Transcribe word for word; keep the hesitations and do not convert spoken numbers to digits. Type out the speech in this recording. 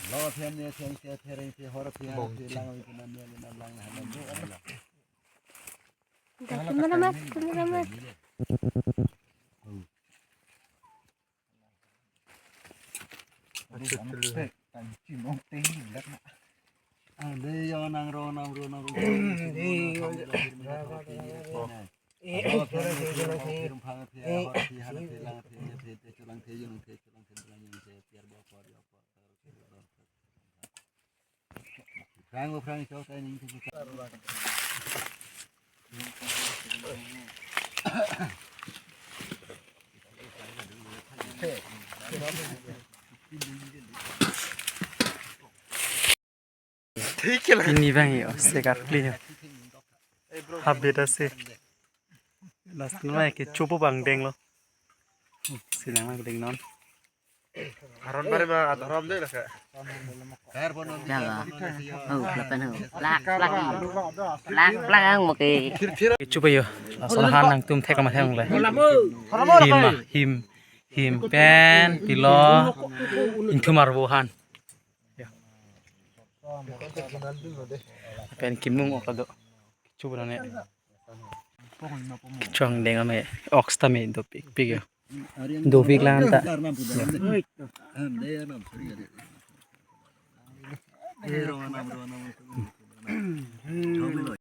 Lo phian ne phian ke phereng phe hor phe hana phe lang phe nam ne nam lang na nam ne. Dah, kameraman, kameraman. Ang dei yo nang ro nang ro nang ro. Dei yo. Pini bang yo, sekat kli yo. Habit ase. Last nai ke chupu bang denglo. Sinang bang dengnon. Aron bari ma adharam dei lake. Jala. Oh, lapen ho. Plak, plak. Plak, plak ang mo ke. Chupu yo. Asal han nangtum thek ma thek le. Him ma, him. Him pen pilo. Ingthum arvo han. Pen kimung ok do. Chupu ne. Chong deng ame ox ta me dopik pik yo. Dopik lang ta.